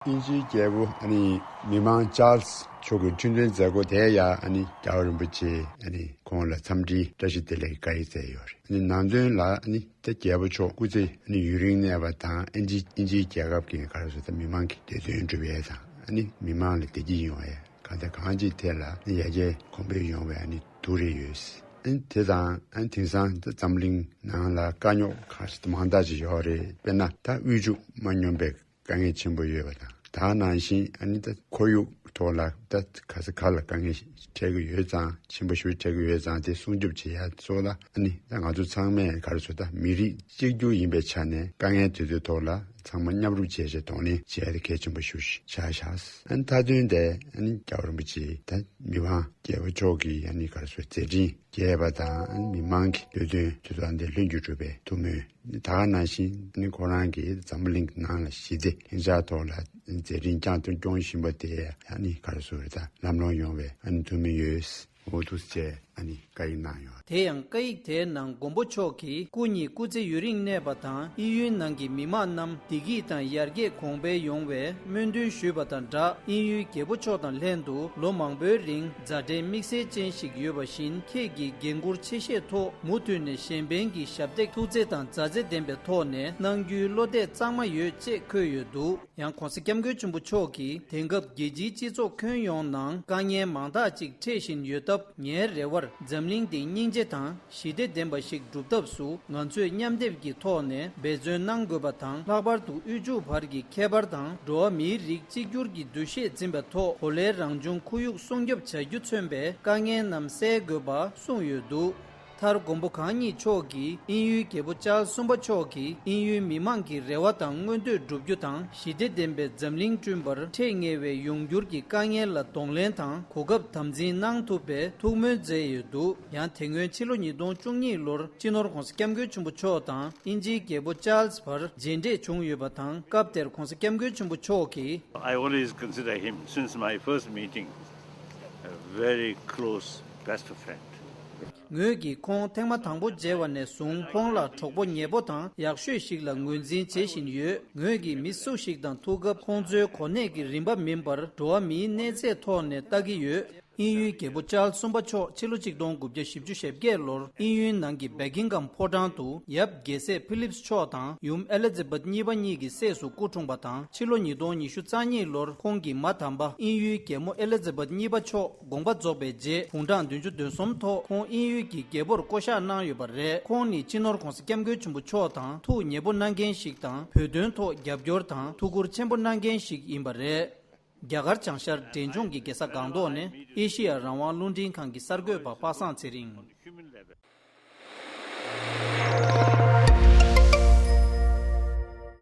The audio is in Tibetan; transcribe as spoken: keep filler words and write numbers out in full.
དབྱིན་ཇིའི་རྒྱལ་པོ་ཨ་ནི་མི་མང་ཅཱལ་སི་མཆོག་གི་ཁྲི་འདོན་མཛད་སྒོ་དེ་ཡང་ཨ་ནི་རྒྱལ་བ་རིན་པོ་ཆེ་ཨ་ནི་ཁོང་ལ་འཚམས་འདྲིའི་བཀྲ་ཤིས་བདེ་ལེགས་བཀའ་ཡིག་སྩལ་ཡོད་རེད། ཨ་ནི་ནང་དོན་ལ་ཨ་ནི་ད་རྒྱལ་པོ་མཆོག་སྐུ་ཚེ་ཨ་ནི་ཡུན་རིང་གནས་པ་དང་། ཨིན་ཇི་དབྱིན་ཇིའི་རྒྱལ་ཁབ་ཀྱི་ག་རེ་ཟེར་ད་མི་མང་གི་བདེ་དོན་སྒྲུབ་ཡས་དང་། ཨ་ནི་མི་མང་ལ་བདེ་སྐྱིད་ཡོང་ཡས་གང་དང་གང་ཅིའི་ཐད་ལ་ཨ་ནི་ཡར་རྒྱས་གོང་འཕེལ་ཡོང་བའི་ཨ་ནི་དུས་རེ་ཡོད། ཨ་ནི་དེ་དང་ཨ་ནི་དེང་སང་ད་འཛམ་གླིང་ནང་ལ་དཀའ་རྙོག་ཁ་ཤས་མང་དག་ཅིག་ཡོད་རེད། དཔེར་ན་ད་དབུལ་ཕྱུག་མ་སྙོམས་པའི་དཀའ་ངལ་ཆེན་པོ་ཡོད་པ་དང་། ད་ག་ནང་བཞིན་ཨ་ནི་ད་ཁོར་ཡུག་ཐོག་ལ་ད་ག་ས་ག་ལ་དཀའ་ངལ་འཕྲད་ཀྱི་ཡོད་ཙང་། ཆེན་པོ་ཞིག་འཕྲད་ཀྱི་ཡོད་ཙང་། དེ་སྲུང་སྐྱོབ་བྱེད་ཡ་སོགས་ལ་ཨ་ནི་ད་ང་ཚོ་ཚང་མས་ག་རེ་ཟེར་ད་མི་རིགས་གཅིག་གྱུར་ཡིན་པའི་ཆ་ནས་དཀའ་ངལ་དེ་ཚོའི་ཐོག་ལ་ཚང་མ་མཉམ་རུབ་བྱས་བྱས་གདོང་ལེན་བྱེད་ཡ་དེ་གལ་ཆེན་པོ་ཞིག་ཆགས་བཞག། ཨ་ནི་མཐའ་དོན་དེ་ཨ་ནི་རྒྱལ་བ་རིན་པོ་ཆེ་ད་མི་དབང་རྒྱལ་པོ་མཆོག་གིས་ཨ་ནི་ག་རེ་ཟེར་མཛད་འཕྲིན་རྒྱས་པ་དང་། མི་མང་གི་བདེ་དོན་དེ་ཚོ་འདི་ལྷུན་གྱིས་གྲུབ་པའི་ཐུགས་སྨོན། ད་ག་ནང་བཞིན་ནི་ཁོ་རང་གིས་འཛམ་བུ་གླིང་ནང་ལ་ཞི་བདེ་ལྷིང་འཇགས་ཐོག་ལ་མཛད་འཕྲིན་བསྐྱངས་དང་སྐྱོང་བཞིན་པ་དེ་ཨ་ནི་ག་རེ་ཟེར་ད་ལམ་ལྷོང་ཡོང་བའི་ཨ་ནི་ཐུགས་སྨོན་ཡོད། འོ་འདུག་སེ་བྱས་ཨ་ནི་བཀའ་ཡིག་གནང་ཡོད། དེ་ཡང་བཀའ་ཡིག་དེའི་ནང་མགོན་པོ་མཆོག་གིས་སྐུ་ཉིད་སྐུ་ཚེ་ཡུན་རིང་གནས་པ་དང་། དབྱིན་ཡུལ་ནང་གི་མི་དམངས་རྣམས་བདེ་སྐྱིད་དང་ཡར་རྒྱས་གོང་འཕེལ་ཡོང་བའི་སྨོན་འདུན་ཞུས་པ་དང་སྦྲགས། དབྱིན་ཡུལ་རྒྱལ་པོ་མཆོག་དང་ལྷན་དུ་ལོ་མང་པོའི་རིང་མཛའ་འབྲེལ་དམིགས་བསལ་ཅན་ཞིག་ཡོད་པ་བཞིན། ཁྱེད་ཀྱི་འགན་འཁུར་ཆེ་བཞེས་ཐོག་མུ་མཐུད་ནས་གཞན་ཕན་གྱི་ཞབས་འདེགས་ཐུགས་བརྩེ་དང་མཛའ་བརྩེ་ལྡན་པའི་ཐོག་ནས་གནང་རྒྱུའི་བློ་གཏད་གཙང་མ་ཡོད་ཅེས་འཁོད་ཡོད་འདུག། ཡང་༧གོང་ས་༧སྐྱབས་མགོན་ཆེན་པོ་མཆོག་གིས། དེང་སྐབས་རྒྱལ་སྤྱིའི་སྤྱི་ཚོགས་ཁྱོན་ཡོངས་ནང་དཀའ་ངལ་མང་དག་ཅིག་འཕྲད་བཞིན་ཡོད་སྟབས། ངའི་རེ་བར་འཛམ་གླིང་འདི་སྙིང་རྗེ་དང་ཞི་བདེ་ལྡན་པ་ཞིག་སྒྲུབ་ཐབས་སུ་ང་ཚོས་མཉམ་སྡེབ་ཀྱི་ཐོག་ནས་འབད་བརྩོན་གནང་དགོས་པ་དང་། ལྷག་པར་དུ་དབུལ་ཕྱུག་བར་གྱི་ཁྱད་པར་དང་། འགྲོ་བ་མིའི་རིགས་གཅིག་གྱུར་གྱི་འདུ་ཤེས་འཛིན་པའི་ཐོག་གོ་ལའི་རང་བྱུང་ཁོར་ཡུག་སྲུང་སྐྱོབ་བྱ་རྒྱུ་མཚོན་པའི་དཀའ་ངལ་རྣམས་སེལ་དགོས་པ་གསུངས་ཡོད་འདུག། མཐར་མགོན་པོ་གང་ཉིད་མཆོག་གིས་དབྱིན་ཡུལ་རྒྱལ་པོ་ཅཱལ་གསུམ་པ་མཆོག་གིས་དབྱིན་ཡུལ་མི་དམངས་ཀྱི་རེ་བ་དང་མངོན་འདོད་བསྒྲུབ་རྒྱུ་དང་། ཞི་བདེ་ལྡན་པའི་འཛམ་གླིང་བསྐྲུན་པར་འཕྲད་ངེས་པའི་ཡོང་འགྱུར་གྱི་དཀའ་ངལ་ལ་གདོང་ལེན་དང་གོ་སྐབས་དམ་འཛིན་གནང་ཐུབ་པའི་ཐུགས་སྨོན་མཛད་ཡོད་འདུག། ཡང་དེ་སྔོན་ཕྱི་ལོ་ཉིས་སྟོང་བཅུ་གཉིས་ལོར་སྤྱི་ནོར་༧གོང་ས་༧སྐྱབས་མགོན་ཆེན་པོ་མཆོག་དང་དབྱིན་ཇིའི་རྒྱལ་པོ་ཅཱལ་སི་བར་མཇལ་འཕྲད་བྱུང་ཡོད་པ་དང་། སྐབས་དེར་༧གོང་ས་༧སྐྱབས་མགོན་ཆེན་པོ་མཆོག་གིས། I always consider him, since my first meeting, a very close best friend. ངོས་ཀྱིས་ཁོང་ཐེངས་མ་དང་པོ་མཇལ་བ་ནས་བཟུང་ཁོང་ལ་གྲོགས་པོ་ཉེ་པོ་དང་ཡག་ཤོས་ཤིག་ལ་ངོས་འཛིན་བྱེད་བཞིན་ཡོད། ངོས་ཀྱིས་མི་སུ་ཞིག་དང་ཐུག་སྐབས་ཁོང་ཚོའི་གོ་གནས་ཀྱི་རིམ་པ་མིན་པར་འགྲོ་བ་མིའི་གནས་ཚད་ཐོག་ནས་ལྟ་གི་ཡོད། དབྱིན་ཡུལ་རྒྱལ་པོ་ཅཱལ་གསུམ་པ་མཆོག་ཕྱི་ལོ་ཆིག་སྟོང་དགུ་བརྒྱ་བཞི་བཅུ་ཞེ་བརྒྱད་ལོར་དབྱིན་ཡུལ་ནང་གི་བྷེ་ཀིང་གམ་ཕོ་བྲང་དུ་ཡབ་རྒྱལ་སྲས་ཕི་ལིབ་སི་མཆོག་དང་ཡུམ་ཨེ་ལི་ཛ་བེད་གཉིས་པ་གཉིས་ཀྱི་སྲས་སུ་སྐུ་འཁྲུངས་པ་དང་། ཕྱི་ལོ་ཉིས་སྟོང་ཉི་ཤུ་རྩ་གཉིས་ལོར་ཁོང་གི་མ་དམ་པ་དབྱིན་ཡུལ་རྒྱལ་མོ་ཨེ་ལི་ཛ་བེད་གཉིས་པ་མཆོག་དགོངས་པ་རྫོགས་པའི་རྗེས་དགུང་གྲངས་བདུན་ཅུ་དོན་གསུམ་ཐོག་ཁོང་དབྱིན་ཡུལ་གྱི་རྒྱལ་པོར་བསྐོ་གཞག་གནང་ཡོད་པ་རེད། ཁོང་ནི་སྤྱི་ནོར་༧གོང་ས་༧སྐྱབས་མགོན་ཆེན་པོ་མཆོག་དང་ཐུགས་ཉེ་པོ་གནང་མཁན་ཞིག་དང་། བོད་དོན་ཐོག་རྒྱབ་སྐྱོར་དང་ཐུགས་ཁུར་ཆེན་པོ་གནང་མཁན་ཞིག་ཡིན་པ་རེད། རྒྱ་གར་བྱང་ཤར་འབྲས་ལྗོངས་ཀྱི་རྒྱལ་ས་སྒང་ཏོག་ནས་ཨེ་ཤེ་ཡ་རང་དབང་རླུང་འཕྲིན་ཁང་གི་གསར་འགོད་པ་པ་སངས་ཚེ་རིང་།